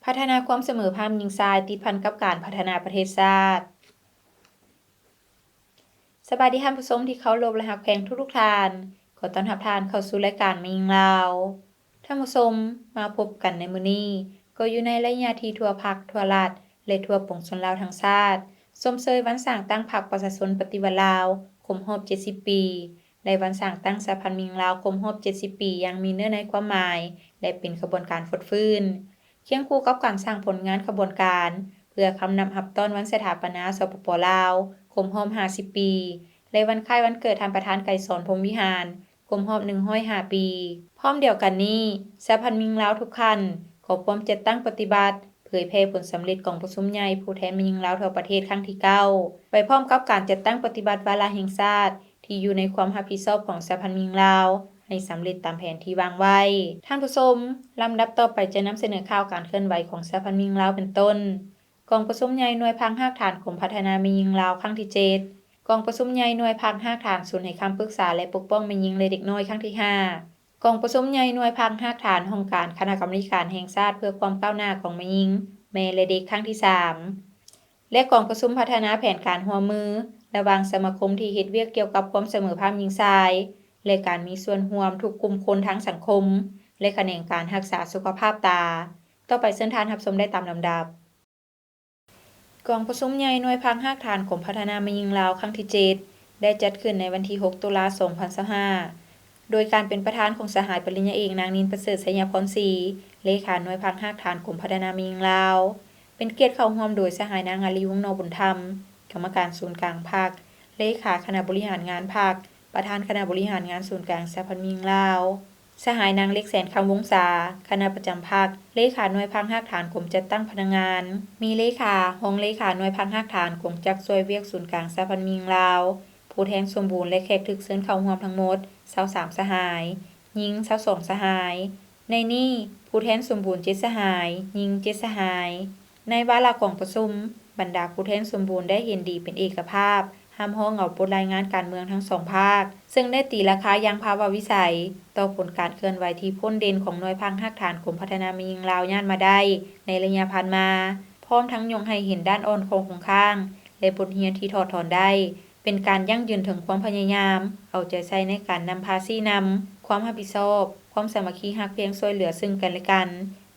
ພັດທະນາຄວາມສະເໝີພາບຍິງຊາຍ ຕິດພັນກັບການພັດທະນາປະເທດຊາດ. ສະບາຍດີທ່ານຜູ້ຊົມທີ່ເຄົາລົບ ແລະ ຮັກແພງທຸກໆທ່ານ. ຂໍຕ້ອນຮັບທ່ານເຂົ້າສູ່ລາຍການແມ່ຍິງລາວ. ທ່ານຜູ້ຊົມ, ມາພົບກັນໃນມື້ນີ້ ກໍຢູ່ໃນໄລຍະທີ່ທົ່ວພັກ, ທົ່ວລັດ ແລະ ທົ່ວປວງຊົນລາວທັງຊາດ ຊົມເຊີຍວັນສ້າງຕັ້ງພັກປະຊາຊົນປະຕິວັດລາວ ຄົບຮອບເຈັດສິບປີ ແລະ ວັນສ້າງຕັ້ງສະຫະພັນແມ່ຍິງລາວຄົບຮອບເຈັດສິບປີ ຢ່າງມີເນື້ອໃນຄວາມໝາຍ ແລະ ເປັນຂະບວນການຟົດຟື້ນ ຄຽງຄູ່ກັບການສ້າງຜົນງານຂະບວນການ ເພື່ອຄຳນັບຮັບຕ້ອນວັນສະຖາປະນາ ສປປ ລາວ ຄົບຮອບຫ້າສິບປີ ແລະ ວັນຄ້າຍວັນເກີດທ່ານປະທານໄກສອນ ພົມວິຫານ ຄົບຮອບໜຶ່ງຮ້ອຍຫ້າປີ. ພ້ອມດຽວກັນນີ້, ສະຫະພັນແມ່ຍິງລາວທຸກຂັ້ນ ກໍພ້ອມຈັດຕັ້ງປະຕິບັດ ເຜີຍແຜ່ຜົນສຳເລັດກອງປະຊຸມໃຫຍ່ຜູ້ແທນແມ່ຍິງລາວທົ່ວປະເທດຄັ້ງທີເກົ້າ ໄປພ້ອມກັບການຈັດຕັ້ງປະຕິບັດວາລະແຫ່ງຊາດ ທີ່ຢູ່ໃນຄວາມຮັບຜິດຊອບຂອງສະຫະພັນແມ່ຍິງລາວ ໃຫ້ສຳເລັດຕາມແຜນທີ່ວາງໄວ້. ທ່ານຜູ້ຊົມ, ລຳດັບຕໍ່ໄປຈະນຳສະເໜີຂ່າວການເຄື່ອນໄຫວຂອງສະຫະພັນແມ່ຍິງລາວເປັນຕົ້ນ ກອງປະຊຸມໃຫຍ່ໜ່ວຍພັກຮາກຖານກົມພັດທະນາແມ່ຍິງລາວຄັ້ງທີເຈັດ, ກອງປະຊຸມໃຫຍ່ໜ່ວຍພັກຮາກຖານສູນໃຫ້ຄຳປຶກສາ ແລະ ປົກປ້ອງແມ່ຍິງ ແລະ ເດັກນ້ອຍຄັ້ງທີຫ້າ, ກອງປະຊຸມໃຫຍ່ໜ່ວຍພັກຮາກຖານຫ້ອງການຄະນະກຳມາທິການແຫ່ງຊາດເພື່ອຄວາມກ້າວໜ້າຂອງແມ່ຍິງ, ແມ່ ແລະ ເດັກຄັ້ງທີສາມ ແລະ ກອງປະຊຸມພັດທະນາແຜນການຮ່ວມມືລະຫວ່າງສະມາຄົມທີ່ເຮັດວຽກກ່ຽວກັບຄວາມສະເໝີພາບຍິງຊາຍ ແລະ ການມີສ່ວນຮ່ວມທຸກກຸ່ມຄົນທາງສັງຄົມ ແລະ ຂະແໜງການຮັກສາສຸຂະພາບຕາ. ຕໍ່ໄປເຊີນທ່ານຮັບຊົມໄດ້ຕາມລຳດັບ. ກອງປະຊຸມໃຫຍ່ໜ່ວຍພັກຮາກຖານກົມພັດທະນາແມ່ຍິງລາວຄັ້ງທີເຈັດ ໄດ້ຈັດຂຶ້ນໃນວັນທີຫົກ ຕຸລາ ສອງພັນຊາວຫ້າ ໂດຍການເປັນປະທານຂອງສະຫາຍປະລິນຍາເອກ ນາງ ນິນປະເສີດ ໄຊຍະພອນສີ ເລຂາໜ່ວຍພັກຮາກຖານກົມພັດທະນາແມ່ຍິງລາວ, ເປັນກຽດເຂົ້າຮ່ວມໂດຍສະຫາຍນາງ ອາລີ ວົງນອກບຸນທຳ ກຳມະການສູນກາງພັກ, ເລຂາຄະນະບໍລິຫານງານພັກ, ປະທານຄະນະບໍລິຫານງານສູນກາງສະຫະພັນແມ່ຍິງລາວ, ສະຫາຍນາງ ເລັກແສນ ຄຳວົງສາ ຄະນະປະຈຳພັກ, ເລຂາໜ່ວຍພັກຮາກຖານກົມຈັດຕັ້ງພະນັກງານ, ມີເລຂາ, ຮອງເລຂາໜ່ວຍພັກຮາກຖານກົງຈັກຊ່ວຍວຽກສູນກາງສະຫະພັນແມ່ຍິງລາວ, ຜູ້ແທນສົມບູນ ແລະ ແຂກຖືກເຊີນເຂົ້າຮ່ວມທັງໝົດ ຊາວສາມສະຫາຍ, ຍິງ ຊາວສອງສະຫາຍ. ໃນນີ້, ຜູ້ແທນສົມບູນ ເຈັດສະຫາຍ, ຍິງ ເຈັດສະຫາຍ. ໃນວາລະກອງປະຊຸມ, ບັນດາຜູ້ແທນສົມບູນໄດ້ເຫັນດີເປັນເອກະພາບ ຮັບຮອງເອົາບົດລາຍງານການເມືອງທັງສອງພາກ, ເຊິ່ງໄດ້ຕີລາຄາຢ່າງພາວະວິໄສຕໍ່ຜົນການເຄື່ອນໄຫວທີ່ພົ້ນເດັ່ນຂອງໜ່ວຍພັກຮາກຖານກົມພັດທະນາແມ່ຍິງລາວຍາດມາໄດ້ໃນໄລຍະຜ່ານມາ, ພ້ອມທັງຍົກໃຫ້ເຫັນດ້ານອ່ອນ, ຂໍ້ຄົງຄ້າງ ແລະ ບົດຮຽນທີ່ຖອດຖອນໄດ້ ເປັນການຢັ້ງຢືນເຖິງຄວາມພະຍາຍາມເອົາໃຈໃສ່ໃນການນຳພາຊີ້ນຳຄວາມຮັບຜິດຊອບ, ຄວາມສາມັກຄີຮັກພຽງຊ່ວຍເຫຼືອເຊິ່ງກັນແລະກັນ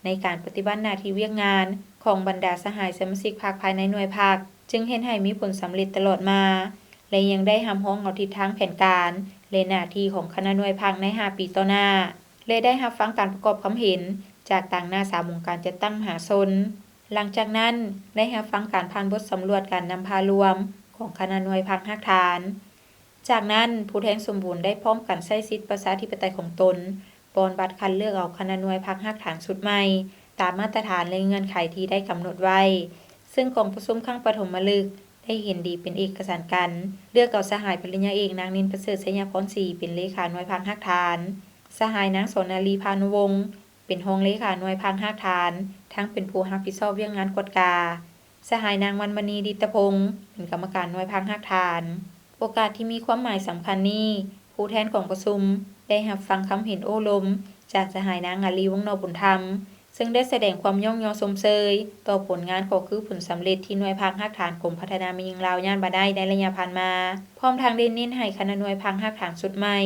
ໃນການປະຕິບັດໜ້າທີ່ວຽກງານຂອງບັນດາສະຫາຍສະມາຊິກພັກພາຍໃນໜ່ວຍພັກ, ຈຶ່ງເຮັດໃຫ້ມີຜົນສຳເລັດຕະຫຼອດມາ ແລະ ຍັງໄດ້ຮັບຮອງເອົາທິດທາງແຜນການ ແລະ ໜ້າທີ່ຂອງຄະນະໜ່ວຍພັກໃນຫ້າປີຕໍ່ໜ້າ ແລະ ໄດ້ຮັບຟັງການປະກອບຄຳເຫັນຈາກຕາງໜ້າສາມອົງການຈັດຕັ້ງມະຫາຊົນ. ຫຼັງຈາກນັ້ນ, ໄດ້ຮັບຟັງການຜ່ານບົດສຳຫຼວດການນຳພາລວມຂອງຄະນະໜ່ວຍພັກຮາກຖານ. ຈາກນັ້ນ, ຜູ້ແທນສົມບູນໄດ້ພ້ອມກັນໃຊ້ສິດປະຊາທິປະໄຕຂອງຕົນ ປ່ອນບັດຄັດເລືອກເອົາຄະນະໜ່ວຍພັກຮາກຖານຊຸດໃໝ່ ຕາມມາດຕະຖານ ແລະ ເງື່ອນໄຂທີ່ໄດ້ກຳນົດໄວ້, ເຊິ່ງກອງປະຊຸມຄັ້ງປະຖົມມະລຶກໄດ້ເຫັນດີເປັນເອກະສັນກັນ ເລືອກເອົາສະຫາຍປະລິນຍາເອກ ນາງ ນິນປະເສີດ ໄຊຍະພອນສີ ເປັນເລຂາໜ່ວຍພັກຮາກຖານ, ສະຫາຍນາງ ສອນນາລີ ພານຸວົງ ເປັນຮອງເລຂາໜ່ວຍພັກຮາກຖານ ທັງເປັນຜູ້ຮັບຜິດຊອບວຽກງານກວດກາ, ສະຫາຍນາງ ວັນມະນີ ດິດຕະພົງ ເປັນກຳມະການໜ່ວຍພັກຮາກຖານ. ໂອກາດທີ່ມີຄວາມໝາຍສຳຄັນນີ້, ຜູ້ແທນກອງປະຊຸມໄດ້ຮັບຟັງຄຳເຫັນໂອ້ລົມຈາກສະຫາຍນາງ ອາລີ ວົງນອກບຸນທຳ, ເຊິ່ງໄດ້ສະແດງຄວາມຍ້ອງຍໍຊົມເຊີຍຕໍ່ຜົນງານກໍຄືຜົນສຳເລັດທີ່ໜ່ວຍພັກຮາກຖານກົມພັດທະນາແມ່ຍິງລາວຍາດມາໄດ້ໃນໄລຍະຜ່ານມາ, ພ້ອມທັງໄດ້ເນັ້ນໃຫ້ຄະນະໜ່ວຍພັກຮາກຖານຊຸດໃໝ່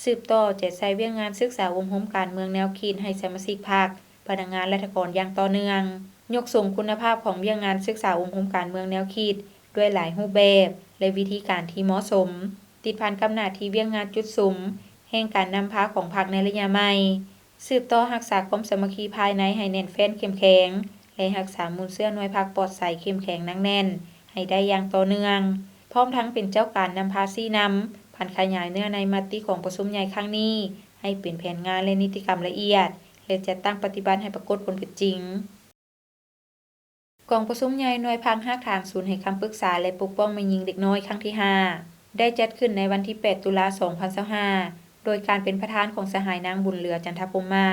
ສືບຕໍ່ເອົາໃຈໃສ່ວຽກງານສຶກສາອົບຮົມການເມືອງແນວຄິດໃຫ້ສະມາຊິກພັກ, ພະນັກງານລັດຖະກອນຢ່າງຕໍ່ເນື່ອງ, ຍົກສູງຄຸນນະພາບຂອງວຽກງານສຶກສາອົບຮົມການເມືອງແນວຄິດດ້ວຍຫຼາຍຮູບແບບ ແລະ ວິທີການທີ່ເໝາະສົມ, ຕິດພັນກັບໜ້າທີ່ວຽກງານຈຸດສຸມແຫ່ງການນຳພາຂອງພັກໃນໄລຍະໃໝ່, ສືບຕໍ່ຮັກສາຄວາມສາມັກຄີພາຍໃນໃຫ້ແໜ້ນແຟ້ນເຂັ້ມແຂງ ແລະ ຮັກສາມູນເຊື້ອໜ່ວຍພັກປອດໃສເຂັ້ມແຂງໜັກແໜ້ນໃຫ້ໄດ້ຢ່າງຕໍ່ເນື່ອງ, ພ້ອມທັງເປັນເຈົ້າການນຳພາຊີ້ນຳ ຜັນຂະຫຍາຍເນື້ອໃນມະຕິກອງປະຊຸມໃຫຍ່ຄັ້ງນີ້ ໃຫ້ເປັນແຜນງານ ແລະ ນິຕິກຳລະອຽດ ແລະ ຈັດຕັ້ງປະຕິບັດໃຫ້ປາກົດຜົນເປັນຈິງ. ກອງປະຊຸມໃຫຍ່ໜ່ວຍພັກຮາກຖານສູນໃຫ້ຄຳປຶກສາ ແລະ ປົກປ້ອງແມ່ຍິງເດັກນ້ອຍຄັ້ງທີຫ້າ ໄດ້ຈັດຂຶ້ນໃນວັນທີແປດ ຕຸລາ ສອງພັນຊາວຫ້າ ໂດຍການເປັນປະທານຂອງສະຫາຍນາງ ບຸນເຫຼືອ ຈັນທະພົມມາ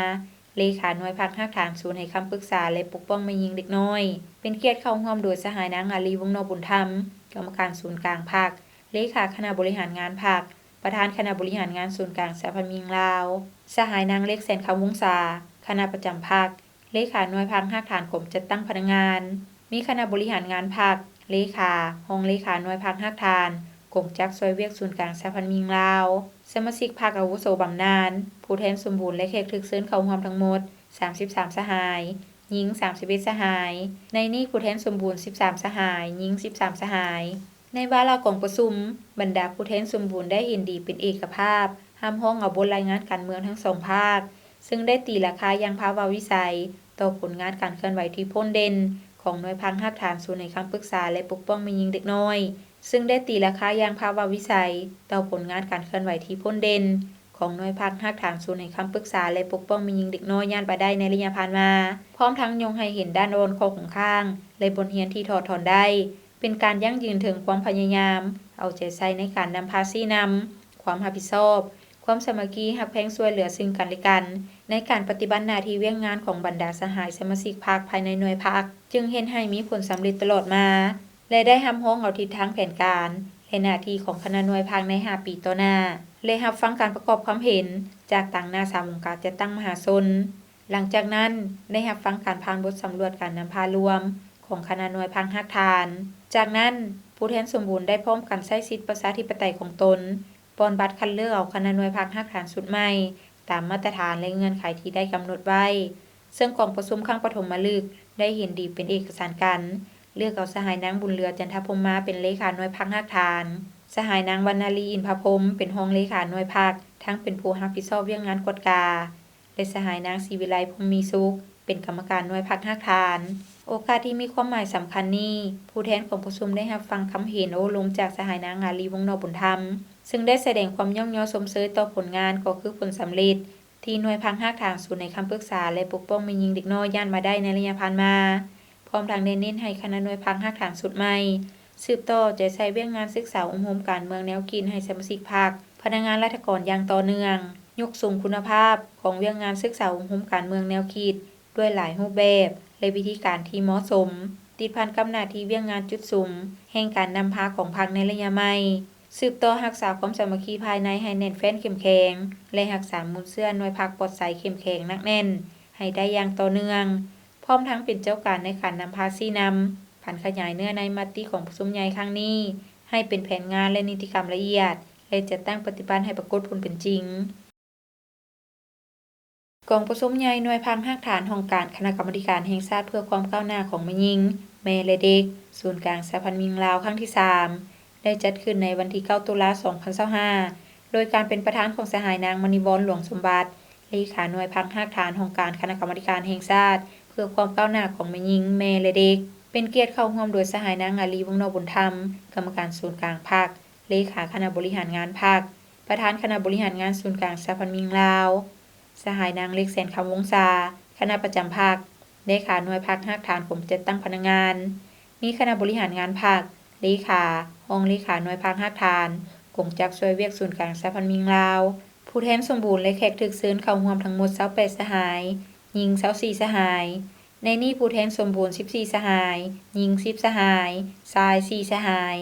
ເລຂາໜ່ວຍພັກຮາກຖານສູນໃຫ້ຄຳປຶກສາ ແລະ ປົກປ້ອງແມ່ຍິງເດັກນ້ອຍ, ເປັນກຽດເຂົ້າຮ່ວມໂດຍສະຫາຍນາງ ອາລີ ວົງນອກບຸນທຳ ກຳມະການສູນກາງພັກ, ເລຂາຄະນະບໍລິຫານງານພັກ, ປະທານຄະນະບໍລິຫານງານສູນກາງສະຫະພັນແມ່ຍິງລາວ, ສະຫາຍນາງ ເລັກແສນຄຳວົງສາ ຄະນະປະຈຳພັກ, ເລຂາໜ່ວຍພັກຮາກຖານກົມຈັດຕັ້ງພະນັກງານ, ມີຄະນະບໍລິຫານງານພັກ, ເລຂາ, ຮອງເລຂາໜ່ວຍພັກຮາກຖານ, ກົງຈັກຊ່ວຍວຽກສູນກາງສະຫະພັນແມ່ຍິງລາວ, ສະມາຊິກພັກອາວຸໂສບຳນານ, ຜູ້ແທນສົມບູນ ແລະ ແຂກຖືກເຊີນເຂົ້າຮ່ວມທັງໝົດ ສາມສິບສາມສະຫາຍ, ຍິງ ສາມສິບເອັດສະຫາຍ. ໃນນີ້ຜູ້ແທນສົມບູນ ສິບສາມສະຫາຍ, ຍິງ ສິບສາມສະຫາຍ. ໃນວາລະກອງປະຊຸມ, ບັນດາຜູ້ແທນສົມບູນໄດ້ເຫັນດີເປັນເອກະພາບ ຮັບຮອງເອົາບົດລາຍງານການເມືອງທັງສອງພາກ, ເຊິ່ງໄດ້ຕີລາຄາຢ່າງພາວະວິໄສຕໍ່ຜົນງານການເຄື່ອນໄຫວທີ່ພົ້ນເດັ່ນຂອງໜ່ວຍພັກຮາກຖານສູນໃຫ້ຄຳປຶກສາ ແລະ ປົກປ້ອງແມ່ຍິງເດັກນ້ອຍ, ເຊິ່ງໄດ້ຕີລາຄາຢ່າງພາວະວິໄສຕໍ່ຜົນງານການເຄື່ອນໄຫວທີ່ພົ້ນເດັ່ນຂອງໜ່ວຍພັກຮາກຖານສູນໃຫ້ຄຳປຶກສາ ແລະ ປົກປ້ອງແມ່ຍິງເດັກນ້ອຍ ຍາດວ່າໄດ້ ໃນໄລຍະຜ່ານມາ, ພ້ອມທັງຍົກໃຫ້ເຫັນດ້ານອ່ອນ, ຂໍ້ຄົງຄ້າງ ແລະ ບົດຮຽນທີ່ຖອດຖອນໄດ້ ເປັນການຢັ້ງຢືນເຖິງຄວາມພະຍາຍາມເອົາໃຈໃສ່ໃນການນຳພາຊີ້ນຳ, ຄວາມຮັບຜິດຊອບ, ຄວາມສາມັກຄີຮັກແພງຊ່ວຍເຫຼືອຊຶ່ງກັນແລະກັນ ໃນການປະຕິບັດໜ້າທີ່ວຽກງານຂອງບັນດາສະຫາຍສະມາຊິກພັກພາຍໃນໜ່ວຍພັກ, ຈຶ່ງເຮັດໃຫ້ມີຜົນສຳເລັດຕະຫຼອດມາ ແລະ ໄດ້ຮັບຮອງເອົາທິດທາງແຜນການ ແລະ ໜ້າທີ່ຂອງຄະນະໜ່ວຍພັກໃນຫ້າປີຕໍ່ໜ້າ ແລະ ຮັບຟັງການປະກອບຄວາມເຫັນຈາກຕາງໜ້າສາມອົງການຈັດຕັ້ງມະຫາຊົນ. ຫຼັງຈາກນັ້ນ ໄດ້ຮັບຟັງການຜ່ານບົດສຳຫຼວດການນຳພາລວມຂອງຄະນະໜ່ວຍພັກຮາກຖານ. ຈາກນັ້ນ, ຜູ້ແທນສົມບູນໄດ້ພ້ອມກັນໃຊ້ສິດປະຊາທິປະໄຕຂອງຕົນ ປ່ອນບັດຄັດເລືອກເອົາຄະນະໜ່ວຍພັກຮາກຖານຊຸດໃໝ່ ຕາມມາດຕະຖານ ແລະ ເງື່ອນໄຂທີ່ໄດ້ກຳນົດໄວ້, ເຊິ່ງກອງປະຊຸມຄັ້ງປະຖົມມະລຶກໄດ້ເຫັນດີເປັນເອກະສານກັນ ເລືອກເອົາສະຫາຍນາງບຸນເຫຼືອ ຈັນທະພົມມາ ເປັນເລຂາໜ່ວຍພັກຮາກຖານ, ສະຫາຍນາງວັນນາລີ ອິນພະພົມ ເປັນຮອງເລຂາໜ່ວຍພັກ ທັງເປັນຜູ້ຮັບຜິດຊອບວຽກງານກວດກາ ແລະ ສະຫາຍນາງ ສີວິໄລ ພົມມີສຸກ ເປັນກຳມະການໜ່ວຍພັກຮາກຖານ. ໂອກາດທີ່ມີຄວາມໝາຍສຳຄັນນີ້, ຜູ້ແທນກອງປະຊຸມໄດ້ຮັບຟັງຄຳເຫັນໂອ້ລົມຈາກສະຫາຍນາງ ອາລີ ວົງນອກບຸນທຳ, ເຊິ່ງໄດ້ສະແດງຄວາມຍ້ອງຍໍຊົມເຊີຍຕໍ່ຜົນງານ ກໍຄືຜົນສຳເລັດທີ່ໜ່ວຍພັກຮາກຖານສູນໃຫ້ຄຳປຶກສາ ແລະ ປົກປ້ອງແມ່ຍິງເດັກນ້ອຍ ຍາດວ່າໄດ້ ໃນໄລຍະຜ່ານມາ, ພ້ອມທັງໄດ້ເນັ້ນໃຫ້ຄະນະໜ່ວຍພັກຮາກຖານຊຸດໃໝ່ ສືບຕໍ່ເອົາໃຈໃສ່ວຽກງານສຶກສາອົບຮົມການເມືອງແນວຄິດໃຫ້ສະມາຊິກພັກ, ພະນັກງານລັດຖະກອນຢ່າງຕໍ່ເນື່ອງ, ຍົກສູງຄຸນນະພາບຂອງວຽກງານສຶກສາອົບຮົມການເມືອງແນວຄິດດ້ວຍຫຼາຍຮູບແບບ ແລະ ວິທີການທີ່ເໝາະສົມ, ຕິດພັນກັບໜ້າທີ່ວຽກງານຈຸດສຸມແຫ່ງການນຳພາຂອງພັກໃນໄລຍະໃໝ່, ສືບຕໍ່ຮັກສາຄວາມສາມັກຄີພາຍໃນໃຫ້ແໜ້ນແຟ້ນເຂັ້ມແຂງ ແລະ ຮັກສາມູນເຊື້ອໜ່ວຍພັກປອດໃສເຂັ້ມແຂງໜັກແໜ້ນໃຫ້ໄດ້ຢ່າງຕໍ່ເນື່ອງ. ພ້ອມທັງເປັນເຈົ້າການໃນການນຳພາຊີ້ນຳ, ຜັນຂະຫຍາຍເນື້ອໃນມະຕິກອງປະຊຸມໃຫຍ່ຄັ້ງນີ້ ໃຫ້ເປັນແຜນງານ ແລະ ນິຕິກຳລະອຽດ ແລະ ຈັດຕັ້ງປະຕິບັດໃຫ້ປາກົດຜົນເປັນຈິງ. ກອງປະຊຸມໃຫຍ່ໜ່ວຍພັກຮາກຖານຫ້ອງການຄະນະກຳມາທິການແຫ່ງຊາດເພື່ອຄວາມກ້າວໜ້າຂອງແມ່ຍິງ, ແມ່ ແລະ ເດັກ ສູນກາງສະຫະພັນແມ່ຍິງລາວ ຄັ້ງທີສາມ ໄດ້ຈັດຂຶ້ນໃນວັນທີເກົ້າ ຕຸລາ ສອງພັນຊາວຫ້າ ໂດຍການເປັນປະທານຂອງສະຫາຍນາງ ມະນີວອນ ຫຼວງສົມບັດ ເລຂາໜ່ວຍພັກຮາກຖານຫ້ອງການຄະນະກຳມາທິການແຫ່ງຊາດເພື່ອຄວາມກ້າວໜ້າຂອງແມ່ຍິງ, ແມ່ ແລະ ເດັກ, ເປັນກຽດເຂົ້າຮ່ວມໂດຍສະຫາຍນາງ ອາລີ ວົງນອກບຸນທຳ ກຳມະການສູນກາງພັກ, ເລຂາຄະນະບໍລິຫານງານພັກ, ປະທານຄະນະບໍລິຫານງານສູນກາງສະຫະພັນແມ່ຍິງລາວ, ສະຫາຍນາງ ເລັກ ແສນຄຳວົງສາ ຄະນະປະຈຳພັກ, ເລຂາໜ່ວຍພັກຮາກຖານກົມຈັດຕັ້ງພະນັກງານ, ມີຄະນະບໍລິຫານງານພັກ, ເລຂາ, ຮອງເລຂາໜ່ວຍພັກຮາກຖານ, ກົງຈັກຊ່ວຍວຽກສູນກາງສະຫະພັນແມ່ຍິງລາວ, ຜູ້ແທນສົມບູນ ແລະ ແຂກຖືກເຊີນເຂົ້າຮ່ວມທັງໝົດ ຊາວແປດສະຫາຍ, ຍິງ ຊາວສີ່ສະຫາຍ. ໃນນີ້ຜູ້ແທນສົມບູນ ສິບສີ່ສະຫາຍ, ຍິງ ສິບສະຫາຍ, ຊາຍ ສີ່ສະຫາຍ.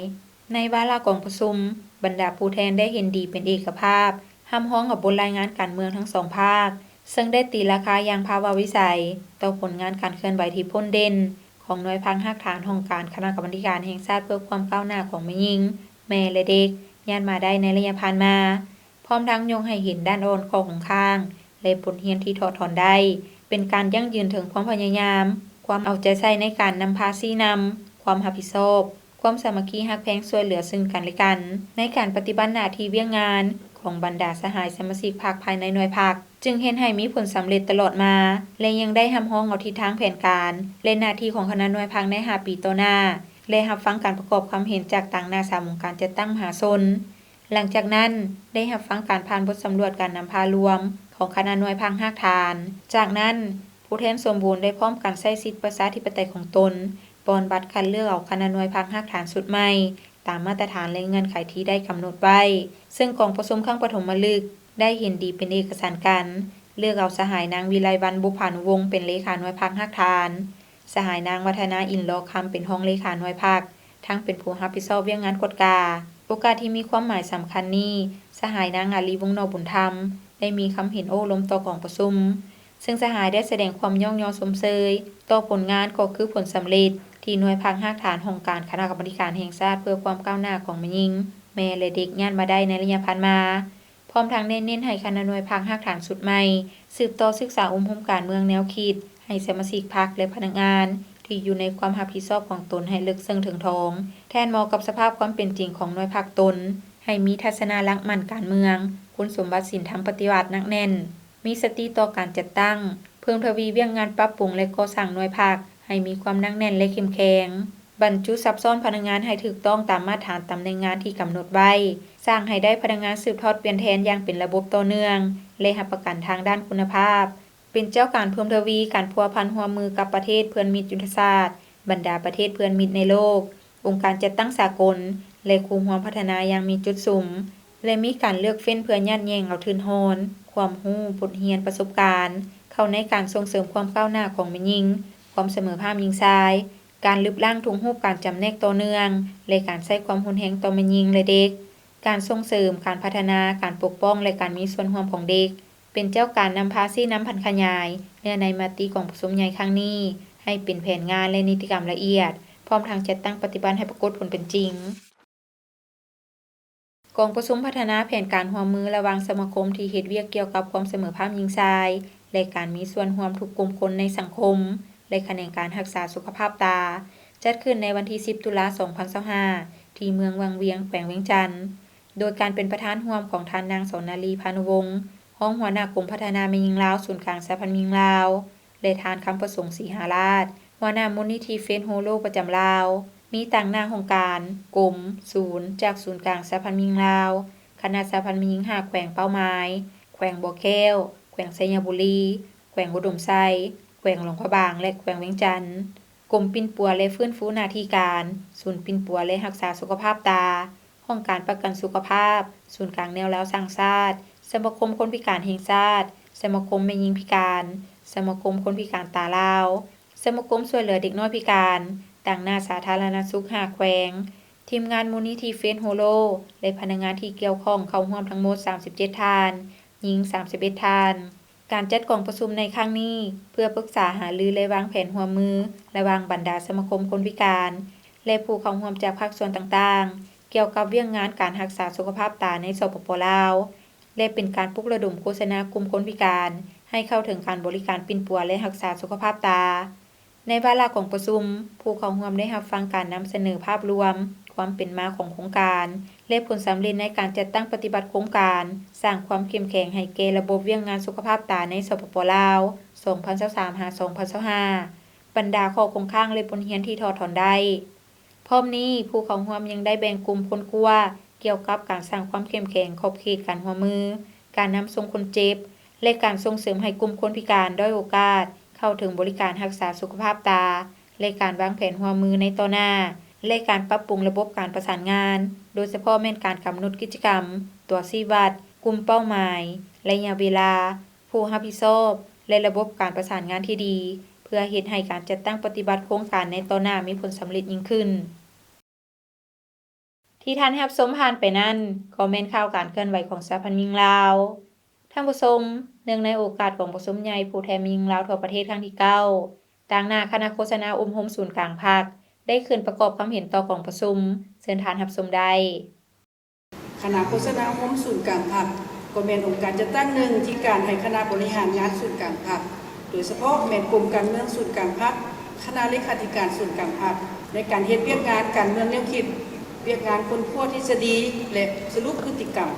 ໃນວາລະກອງປະຊຸມ, ບັນດາຜູ້ແທນໄດ້ເຫັນດີເປັນເອກະພາບ ຮັບຮອງເອົາບົດລາຍງານການເມືອງທັງສອງພາກ, ເຊິ່ງໄດ້ຕີລາຄາຢ່າງພາວະວິໄສຕໍ່ຜົນງານການເຄື່ອນໄຫວທີ່ພົ້ນເດັ່ນຂອງໜ່ວຍພັກຮາກຖານຫ້ອງການຄະນະກຳມາທິການແຫ່ງຊາດເພື່ອຄວາມກ້າວໜ້າຂອງແມ່ຍິງ, ແມ່ ແລະ ເດັກ ຍາດວ່າໄດ້ ໃນໄລຍະຜ່ານມາ, ພ້ອມທັງຍົກໃຫ້ເຫັນດ້ານອ່ອນ, ຂໍ້ຄົງຄ້າງ ແລະ ບົດຮຽນທີ່ຖອດຖອນໄດ້, ເປັນການຢັ້ງຢືນເຖິງຄວາມພະຍາຍາມ, ຄວາມເອົາໃຈໃສ່ໃນການນຳພາຊີ້ນຳ, ຄວາມຮັບຜິດຊອບ, ຄວາມສາມັກຄີຮັກແພງຊ່ວຍເຫຼືອຊຶ່ງກັນແລະກັນ ໃນການປະຕິບັດໜ້າທີ່ວຽກງານຂອງບັນດາສະຫາຍສະມາຊິກພັກພາຍໃນໜ່ວຍພັກ, ຈຶ່ງເຮັດໃຫ້ມີຜົນສຳເລັດຕະຫຼອດມາ ແລະ ຍັງໄດ້ຮັບຮອງເອົາທິດທາງແຜນການ ແລະ ໜ້າທີ່ຂອງຄະນະໜ່ວຍພັກໃນຫ້າປີຕໍ່ໜ້າ ແລະ ຮັບຟັງການປະກອບຄວາມເຫັນຈາກຕາງໜ້າສາມອົງການຈັດຕັ້ງມະຫາຊົນ. ຫຼັງຈາກນັ້ນ ໄດ້ຮັບຟັງການຜ່ານບົດສຳຫຼວດການນຳພາລວມຂອງຄະນະໜ່ວຍພັກຮາກຖານ. ຈາກນັ້ນ, ຜູ້ແທນສົມບູນໄດ້ພ້ອມກັນໃຊ້ສິດປະຊາທິປະໄຕຂອງຕົນ, ປ່ອນບັດຄັດເລືອກເອົາຄະນະໜ່ວຍພັກຮາກຖານຊຸດໃໝ່ ຕາມມາດຕະຖານ ແລະ ເງື່ອນໄຂທີ່ໄດ້ກຳນົດໄວ້, ເຊິ່ງກອງປະຊຸມຄັ້ງປະຖົມມະລຶກໄດ້ເຫັນດີເປັນເອກະສານກັນ ເລືອກເອົາສະຫາຍນາງ ວິໄລວັນ ບຸບພານຸວົງ ເປັນເລຂາໜ່ວຍພັກຮາກຖານ, ສະຫາຍນາງ ວັດທະນາ ອິນລໍຄຳ ເປັນຮອງເລຂາໜ່ວຍພັກ ທັງເປັນຜູ້ຮັບຜິດຊອບວຽກງານກວດກາ. ໂອກາດທີ່ມີຄວາມໝາຍສຳຄັນນີ້, ສະຫາຍນາງ ອາລີ ວົງນອກບຸນທຳ ໄດ້ມີຄຳເຫັນໂອ້ລົມຕໍ່ກອງປະຊຸມ, ເຊິ່ງສະຫາຍໄດ້ສະແດງຄວາມຍ້ອງຍໍຊົມເຊີຍຕໍ່ຜົນງານ ກໍຄືຜົນສຳເລັດທີ່ໜ່ວຍພັກຮາກຖານຫ້ອງການຄະນະກຳມາທິການແຫ່ງຊາດເພື່ອຄວາມກ້າວໜ້າຂອງແມ່ຍິງ, ແມ່ ແລະ ເດັກຍາດມາໄດ້ໃນໄລຍະຜ່ານມາ, ພ້ອມທັງເນັ້ນເນັ້ນໃຫ້ຄະນະໜ່ວຍພັກຮາກຖານຊຸດໃໝ່ ສືບຕໍ່ສຶກສາອົບຮົມການເມືອງແນວຄິດໃຫ້ສະມາຊິກພັກ ແລະ ພະນັກງານທີ່ຢູ່ໃນຄວາມຮັບຜິດຊອບຂອງຕົນໃຫ້ເລິກເຊິ່ງເຖິງຖອງ, ແທນເໝາະກັບສະພາບຄວາມເປັນຈິງຂອງໜ່ວຍພັກຕົນ, ໃຫ້ມີທັດສະນະຫຼັກໝັ້ນການເມືອງ, ຄຸນສົມບັດສິນທຳປະຕິວັດໜັກແໜ້ນ, ມີສະຕິຕໍ່ການຈັດຕັ້ງ, ເພີ່ມທະວີວຽກງານປັບປຸງ ແລະ ກໍ່ສ້າງໜ່ວຍພັກໃຫ້ມີຄວາມໜັກແໜ້ນ ແລະ ເຂັ້ມແຂງ, ບັນຈຸສັບຊ້ອນພະນັກງານໃຫ້ຖືກຕ້ອງຕາມມາດຖານຕຳແໜ່ງງານທີ່ກຳນົດໄວ້, ສ້າງໃຫ້ໄດ້ພະນັກງານສືບທອດປ່ຽນແທນຢ່າງເປັນລະບົບຕໍ່ເນື່ອງ ແລະ ຮັບປະກັນທາງດ້ານຄຸນນະພາບ, ເປັນເຈົ້າການເພີ່ມທະວີການພົວພັນຮ່ວມມືກັບປະເທດເພື່ອນມິດຍຸດທະສາດ, ບັນດາປະເທດເພື່ອນມິດໃນໂລກ, ອົງການຈັດຕັ້ງສາກົນ ແລະ ຄູ່ຮ່ວມພັດທະນາຢ່າງມີຈຸດສຸມ ແລະ ມີການເລືອກເຟ້ນເພື່ອຍາດແຍ່ງເອົາທຶນຮອນ, ຄວາມຮູ້, ບົດຮຽນ, ປະສົບການ ເຂົ້າໃນການສົ່ງເສີມຄວາມກ້າວໜ້າຂອງແມ່ຍິງ, ຄວາມສະເໝີພາບຍິງຊາຍ, ການລຶບລ້າງທຸກຮູບການຈຳແນກຕໍ່ເນື່ອງ ແລະ ການໃຊ້ຄວາມຮຸນແຮງຕໍ່ແມ່ຍິງ ແລະ ເດັກ, ການສົ່ງເສີມການພັດທະນາ, ການປົກປ້ອງ ແລະ ການມີສ່ວນຮ່ວມຂອງເດັກ, ເປັນເຈົ້າການນຳພາຊີ້ນຳຜັນຂະຫຍາຍເນື້ອໃນມະຕິກອງປະຊຸມໃຫຍ່ຄັ້ງນີ້ ໃຫ້ເປັນແຜນງານ ແລະ ນິຕິກຳລະອຽດ, ພ້ອມທັງຈັດຕັ້ງປະຕິບັດໃຫ້ປາກົດຜົນເປັນຈິງ. ກອງປະຊຸມພັດທະນາແຜນການຮ່ວມມືລະຫວ່າງສະມາຄົມທີ່ເຮັດວຽກກ່ຽວກັບຄວາມສະເໝີພາບຍິງຊາຍ ແລະ ການມີສ່ວນຮ່ວມທຸກກຸ່ມຄົນໃນສັງຄົມ ແລະ ຂະແໜງການຮັກສາສຸຂະພາບຕາ ຈັດຂຶ້ນໃນວັນທີສິບ ຕຸລາ ສອງພັນຊາວຫ້າ ທີ່ເມືອງວັງວຽງ ແຂວງວຽງຈັນ, ໂດຍການເປັນປະທານຮ່ວມຂອງທ່ານນາງ ສອນນາລີ ພານຸວົງ ຮອງຫົວໜ້າກົມພັດທະນາແມ່ຍິງລາວ ສູນກາງສະຫະພັນແມ່ຍິງລາວ ແລະ ທ່ານ ຄຳປະສົງ ສີຫາລາດ ຫົວໜ້າມູນນິທິ Faith Hollow ປະຈຳລາວ, ມີຕາງໜ້າຫ້ອງການ, ກົມ, ສູນ ຈາກສູນກາງສະຫະພັນແມ່ຍິງລາວ, ຄະນະສະຫະພັນແມ່ຍິງຫ້າແຂວງເປົ້າໝາຍ, ແຂວງບໍ່ແກ້ວ, ແຂວງໄຊຍະບູລີ, ແຂວງອຸດົມໄຊ, ແຂວງຫຼວງພະບາງ ແລະ ແຂວງວຽງຈັນ, ກົມປິ່ນປົວ ແລະ ຟື້ນຟູໜ້າທີ່ການ, ສູນປິ່ນປົວ ແລະ ຮັກສາສຸຂະພາບຕາ, ຫ້ອງການປະກັນສຸຂະພາບ, ສູນກາງແນວລາວສ້າງຊາດ, ສະມາຄົມຄົນພິການແຫ່ງຊາດ, ສະມາຄົມແມ່ຍິງພິການ, ສະມາຄົມຄົນພິການຕາລາວ, ສະມາຄົມຊ່ວຍເຫຼືອເດັກນ້ອຍພິການ, ຕາງໜ້າສາທາລະນະສຸກຫ້າແຂວງ, ທີມງານມູນນິທິ Faith Hollow ແລະ ພະນັກງານທີ່ກ່ຽວຂ້ອງເຂົ້າຮ່ວມທັງໝົດສາມສິບເຈັດທ່ານ, ຍິງສາມສິບເອັດທ່ານ. ການຈັດກອງປະຊຸມໃນຄັ້ງນີ້ ເພື່ອປຶກສາຫາລື ແລະ ວາງແຜນຮ່ວມມືລະຫວ່າງບັນດາສະມາຄົມຄົນພິການ ແລະ ຜູ້ເຂົ້າຮ່ວມຈາກພາກສ່ວນຕ່າງໆ ກ່ຽວກັບວຽກງານການຮັກສາສຸຂະພາບຕາໃນ ສປປ ລາວ ແລະ ເປັນການປຸກລະດົມໂຄສະນາກຸ່ມຄົນພິການໃຫ້ເຂົ້າເຖິງການບໍລິການປິ່ນປົວ ແລະ ຮັກສາສຸຂະພາບຕາ. ໃນວາລະກອງປະຊຸມ, ຜູ້ເຂົ້າຮ່ວມໄດ້ຮັບຟັງການນຳສະເໜີພາບລວມຄວາມເປັນມາຂອງໂຄງການ ແລະ ຜົນສຳເລັດໃນການຈັດຕັ້ງປະຕິບັດໂຄງການ, ສ້າງຄວາມເຂັ້ມແຂງໃຫ້ແກ່ລະບົບວຽກງານສຸຂະພາບຕາໃນ ສປປ ລາວ ສອງພັນຊາວສາມ ຫາ ສອງພັນຊາວຫ້າ, ບັນດາຂໍ້ຄົງຄ້າງ ແລະ ບົດຮຽນທີ່ຖອດຖອນໄດ້. ພ້ອມນີ້, ຜູ້ເຂົ້າຮ່ວມຍັງໄດ້ແບ່ງກຸ່ມຄົ້ນຄວ້າກ່ຽວກັບການສ້າງຄວາມເຂັ້ມແຂງຂອບເຂດການຮ່ວມມື, ການນຳສົ່ງຄົນເຈັບ ແລະ ການສົ່ງເສີມໃຫ້ກຸ່ມຄົນພິການດ້ອຍໂອກາດເຂົ້າເຖິງບໍລິການຮັກສາສຸຂະພາບຕາ ແລະ ການວາງແຜນຮ່ວມມືໃນຕໍ່ໜ້າ ແລະ ການປັບປຸງລະບົບການປະສານງານ, ໂດຍສະເພາະແມ່ນການກຳນົດກິດຈະກຳ, ຕົວຊີ້ວັດ, ກຸ່ມເປົ້າໝາຍ, ໄລຍະເວລາ, ຜູ້ຮັບຜິດຊອບ ແລະ ລະບົບການປະສານງານທີ່ດີ ເພື່ອເຮັດໃຫ້ການຈັດຕັ້ງປະຕິບັດໂຄງການໃນຕໍ່ໜ້າມີຜົນສຳເລັດຍິ່ງຂຶ້ນ. ທີ່ທ່ານຮັບຊົມຜ່ານໄປນັ້ນ ກໍແມ່ນຂ່າວການເຄື່ອນໄຫວຂອງສະຫະພັນແມ່ຍິງລາວ. ທ່ານຜູ້ຊົມ, ເນື່ອງໃນໂອກາດກອງປະຊຸມໃຫຍ່ຜູ້ແທນແມ່ຍິງລາວທົ່ວປະເທດຄັ້ງທີເກົ້າ, ຕາງໜ້າຄະນະໂຄສະນາອົບຮົມສູນກາງພັກ ໄດ້ຂຶ້ນປະກອບຄຳເຫັນຕໍ່ກອງປະຊຸມ. ເຊີນທ່ານຮັບຊົມໄດ້. ຄະນະໂຄສະນາອົບຮົມສູນກາງພັກ ກໍແມ່ນອົງການຈັດຕັ້ງໜຶ່ງທີ່ການໃຫ້ຄະນະບໍລິຫານງານສູນກາງພັກ, ໂດຍສະເພາະແມ່ນກົມການເມືອງສູນກາງພັກ, ຄະນະເລຂາທິການສູນກາງພັກ ໃນການເຮັດວຽກງານການເມືອງແນວຄິດ, ວຽກງານຄົ້ນຄວ້າທິດສະດີ ແລະ ສະຫຼຸບພຶດຕິກຳ,